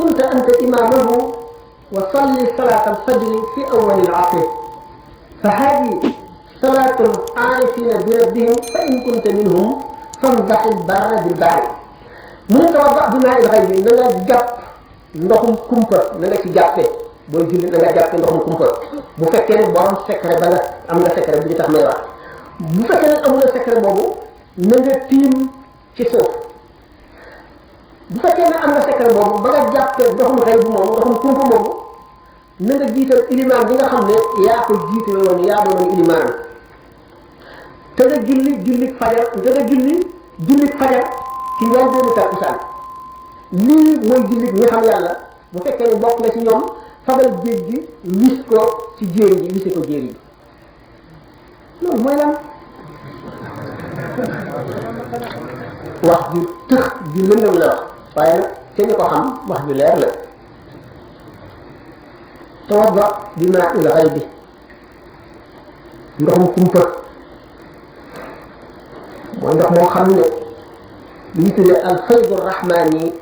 كنت أنت إمامه وصلي صلاة الفجر في أول العصر فهذه صلاة العارفين بربهم فإن كنت منهم فانضح البر بالبر من توضأ بماء الغيب نغا جاب ndoxum kumpa na nga ci jàppe booy julli na nga jàppe ndoxum kumpa bu fekkee ne borom secret ba nga am nga secret bi tax may wax bu fekkee ne amul secret boobu na nga tiim ci suuf bu fekkee ne am nga secret boobu ba nga jàppe ndoxum xëy bu moom ndoxum kumpa moomu na nga jiital ilimaan bi nga xam ne yaa ko jiite woon yaa doon ilimaan te nga julli fajar ci ñoom doonu takkusaan lii mooy jullit ñi xam yàlla bu fekkee ne bokk na ci ñoom fabal géej gi wis ko ci jéeri ji wise ko jéeri ji loolu mooy lan wax ju tëx ju lëndëm la wax waaye nag te ñu ko xam wax ju leer la tawadda bi maa il ghaybi ndoxum kumpa mooy ndox moo xam ne li ñu tuddee al faydu rahmaani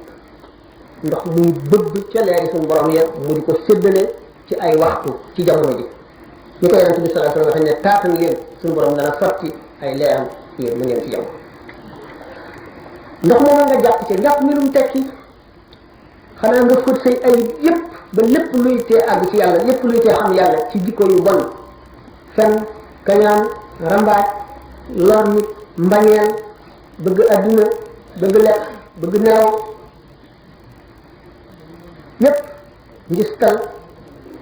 ndox muy bëgg ca leeri suñu borom ya mu di ko séddale ci ay waxtu ci jamono ji ñu ko yonent bi sallallahu alayhi wa sallam ne taatan leen suñu borom dana sotti ay leeram yéen mu ngeen ci yow ndox moom nga jàpp ci njàpp mi lu mu tekki xanaa nga fóot say ayib yépp ba lépp luy tee àgg ci yàlla lépp luy tee xam yàlla ci jikko yu bon fen kañaan rambaaj lor nit mbañeel bëgg adduna bëgg lekk bëgg nelaw lépp ngistal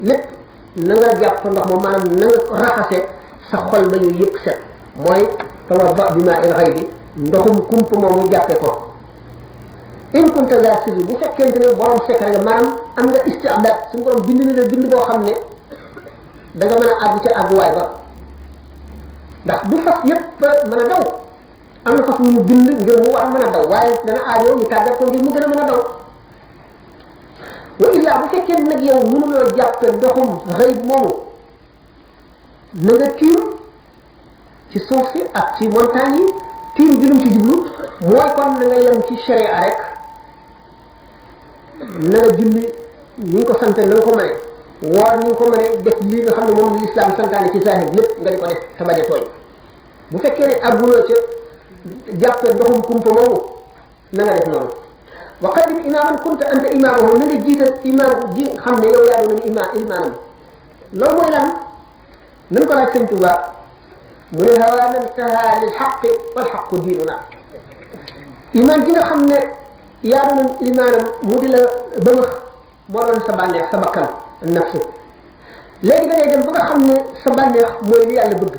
lépp na nga jàpp ndox moom maanaam na nga ko raxase sa xol ba yooyu yëpp set mooy tawadda bi maa il ghaybi ndoxum kump moomu jàppe ko in kunta za sirri bu fekkente ne borom secret nga maanaam am nga isti'daad suñu borom bind na la bind boo xam ne da nga mën a àgg ca àgguwaay ba ndax bu fas yëpp mën a daw am na fas ñu bind ngir mu war mën a daw waaye dana aajoo ñu tàggat ko ngir mu gën a mën a daw wa illaa bu fekkee nag yow mënuloo jàppe ndoxum xëyb moomu na nga tiim ci suuf si ak ci montagne yi tiim bi lu mu ci jublu mooy kon na nga yem ci sharia rek na nga julli ni nga ko sante na nga ko mëne woor ni nga ko mëne def lii nga xam ne moom l'islam santaane ci zahir lépp nga di ko def te bañ a tooñ bu fekkee ne àgguloo ca jàppe ndoxum kumpa moomu na nga def noonu wa qaddim imaaman kunta anta imaamahu na nga jiital imaam ji xam ne yow yaa doon imaamam loolu mooy lan nañ ko laaj sëñ Tuubaa mu ne hawaa man tahaa lil haqqi wal haqqu diinuna imaam ji nga xam ne yaa doon imaamam mu di la bëgg moo doon sa bànneex sa bakkan nafsu léegi da ngay dem ba nga xam ne sa bànneex mooy li yàlla bëgg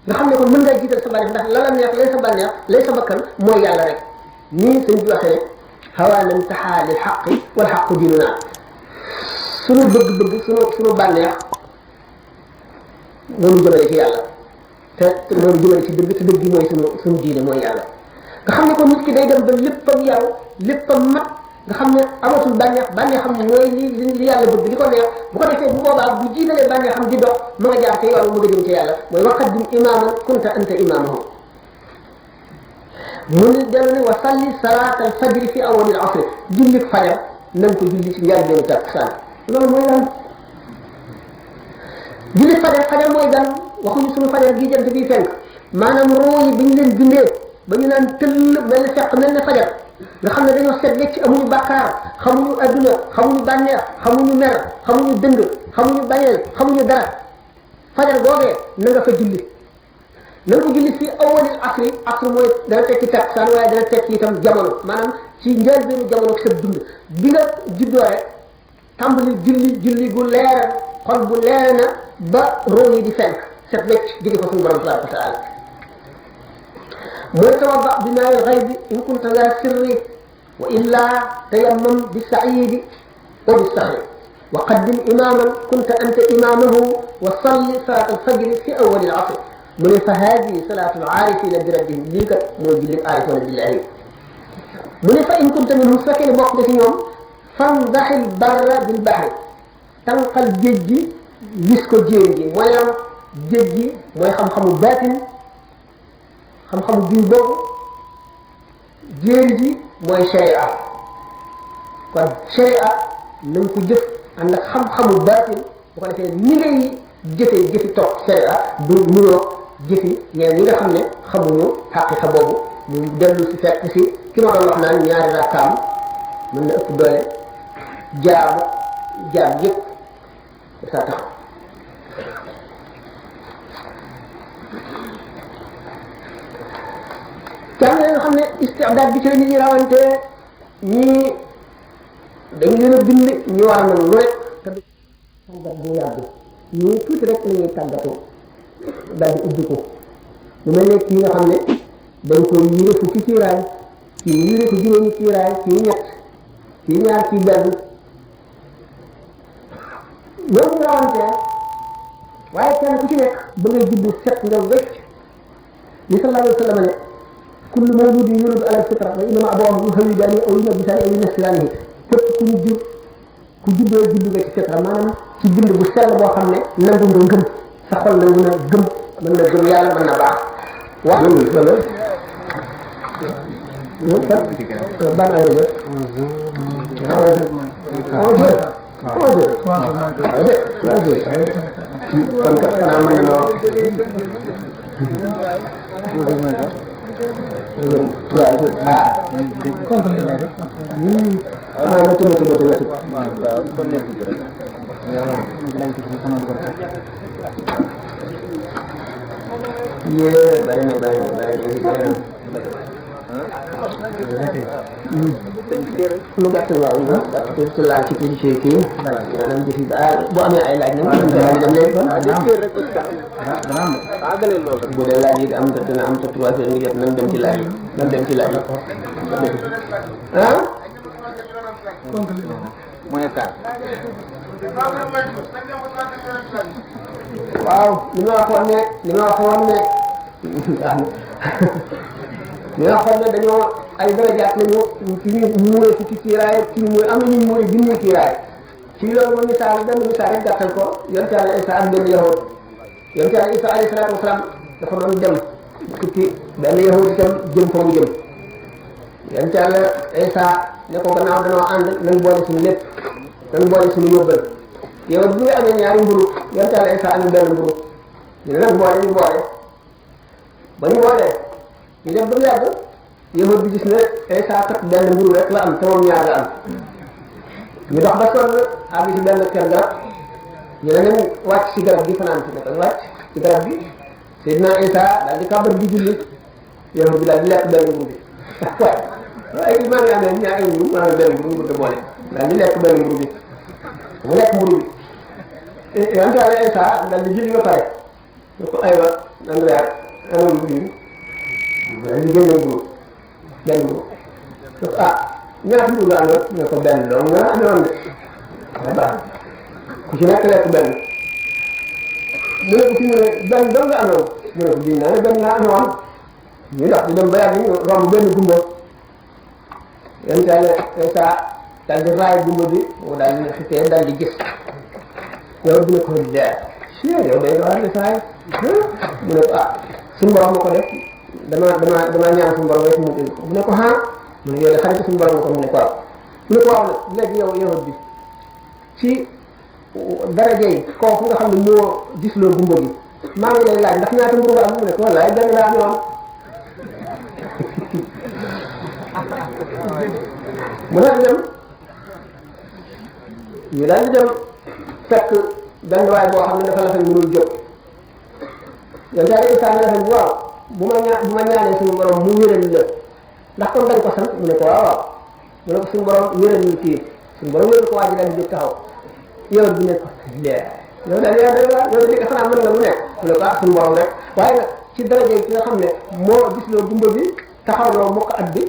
nga xam ne kon mën ngaa jiital sa bànneex ndax la la neex lay sa bànneex lay sa bakkan mooy yàlla rek nii sëñ bi waxee hawaa man tahaa lil haqqi wal haqqu diinuna sunu bëgg-bëgg sunu bànneex noonu jëmale ci yàlla te noonu jëmale ci dëgg te dëgg gi mooy sunu diine mooy yàlla nga xam ne kon nit ki day dem ba léppam yaru léppam mat nga xam ne amatul bànneex xam ne mooy li yàlla bëgg li ko neex bu ko defee bu boobaa bu jiitalee bànneex xam di dox ma nga jaar ca yoon mu nga jëm ci yàlla mooy wa qaddim imaaman kunta anta imaamahu mu ne dellu ne wa salli salaat al fajri fi awwalil asr julli fajar na nga ko julli ci njëlbéenu takkusaan loolu mooy lan julli fajar mooy gan waxuñu suñu fajar gi jant bi fenk maanaam roo yi bi ñu leen bindee ba ñu naan tëll mel ne fekk mel ne fajar nga xam ne dañoo set wecc amuñu bàkkaar xamuñu adduna xamuñu bànneex xamuñu mer xamuñu dëng xamuñu bañeel xamuñu dara fajar googee na nga fa julli na nga ko julli fi awwalil asr mooy dana tekki takkusaan waaye dana tekki itam jamono maanaam ci njëlbéenu jamono sa dund bi nga juddoo rek tàmbali julli gu leer xol bu leer na ba roo yi di fenk set wecc jóge fa suñu borom tabaraka wa taala mooy tawadda bi maa'il ghaybi in kunta za sirri wa illaa tayammam bi sa'iidi wa bi sahri wa qaddim imaaman kunta anta imaamahu wa salli salaat al-fajri fi awwali al-'asr mu ne fa haadihi salaatu al-'aarifiina bi rabbihim lii kat mooy julli aarifoona billaahi mu ne fa in kunta minhum su fekkee ne bokk nga ci ñoom fandaxil barra bil bahri tànqal géej gi gis ko jéeri gi mooy lan géej gi mooy xam-xamu baatin xam-xamu biir boobu jéeri ji mooy sharia kon sharia nañ ko jëf ànd ak xam-xamu baatin bu ko defee ni ngay jëfi topp sharia du nuroo jëfi mais ñi nga xam ne xamuñu xaqiqa boobu mu dellu si fekk si ki ma doon wax naan ñaari rakkaam mën na ëpp doole jaam yëpp dafa tax càmm nga xam ne istidaad bi ci la nit ñi rawante ñii dañ leen a bind ñu war a mën lu rek te du tàggat bu yàgg ñii tuuti rek la ñuy tàggatoo daal di ubbi ko lu mel ne kii nga xam ne dañ ko yére fukki kiiraay kii yére ko juróomi kiiraay kii ñett kii ñaar kii benn loolu ñu rawante waaye kenn ku ci nekk ba ngay juddu set nga wecc li sallallahu alayhi wa sallam ne kullu mawludin yuladu ala fitra wa innama abawaahu yuhawwidaanihi aw yumajjisaanihi aw yunassiraanihi képp ku ñu jur ku juddoo juddu nga ci fitra maanaam ci bind bu sell boo xam ne nangu nga ngëm sa xol nangu na gëm mën na gëm yàlla mën na baax wax loolu ban ay la kon kat xanaa mën na noo lu gàtt waaw gàtt ci laaj ci kii maanaam jëfi bu amee ay laaj nag dem léegi bu dee laaj yi am te dina am te 3 heures ngi jot nan dem ci laaj yi nan dem ci laaj yi waaw li ma waxoon ne li nga xam ne dañoo ay darajaat lañu ci ñu muuree ci kiiraay ci muy am nañu muuree junni kiiraay ci loolu ma misaal benn misaal rek gàttal ko yonent Yàlla Isa ak benn yahud yonent Yàlla Isa alayhi salaatu wasalaam dafa doon dem tukki benn yahud itam jëm fa mu jëm yonent Yàlla Isa ne ko gannaaw danoo ànd nañ boole suñu lépp nañ boole suñu yóbbal yow bi nga amee ñaari mburu yonent Yàlla Isa amee benn mburu ñu ne nag boole ñu boole ba ñu boolee ñu def ba mu yàgg yahud bi gis ne Isa kat benn mburu rek la am te moom ñaar la am ñu dox ba sonn àgg ci benn kër garab ñu ne nañ wàcc ci garab gi fanaan ci naka wàcc ci garab gi Seydina Isa daal di kàbbar di julli yahud bi daal di lekk benn mburu bi waaye maa ngi amee ñaari mburu maa ngi benn mburu mu bëgg a boole daal di lekk benn mburu bi mu lekk mburu bi yonent Yàlla Isa daal di julli ba pare ñu ko aywa nan reer ana mburu bi daal di génne mburu benn mburu ñaata mburu la amoon ñu ne ko benn dong nga amoon de waaye baax ku ci nekk lekk benn mu ne ko fi mu ne benn dong nga amoon mu ne ko bii naa ne benn laa amoon ñu dox di dem ba yàgg ñu romb benn gumba yonent Yàlla Isa daal di raay gumba bi mu daal di xitee daal di gis yow dina ko leer yow day doon defaay mu ne ko suñu borom ma ko def dama ñaan suñu borom rek mu ne ko mu ne yow de xarit suñu borom ko mu ne ko waaw mu ne ko waaw nag léegi yow yahud bi ci daraja yi kooku nga xam ne moo gisloo gumba gi maa ngi lay laaj ndax ñaata mburu nga am mu ne ko wallaay benn laa am mu daal di dem ñu daal di dem fekk benn waay boo xam ne dafa la fa mënul jóg yow daal di Isa ne la fa waaw bu ma ñaanee suñu borom mu wéral la ndax kon dañ ko sant mu ne ko waaw mu ne ko suñu borom wéral ñu kii suñu borom wéral ko waa ji daal di jóg taxaw yow bi ne ko yow daal yow de xanaa mën nga mu nekk mu ne ko suñu borom rek waaye nag ci daraja yi ki nga xam ne moo gis loo gumba bi taxaw loo mokk at bi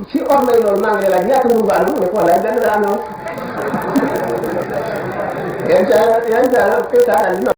ci ormay loolu maa ngi lay laaj ñaata mburu ba am mu ne ko wallaay benn daa amoon yan saa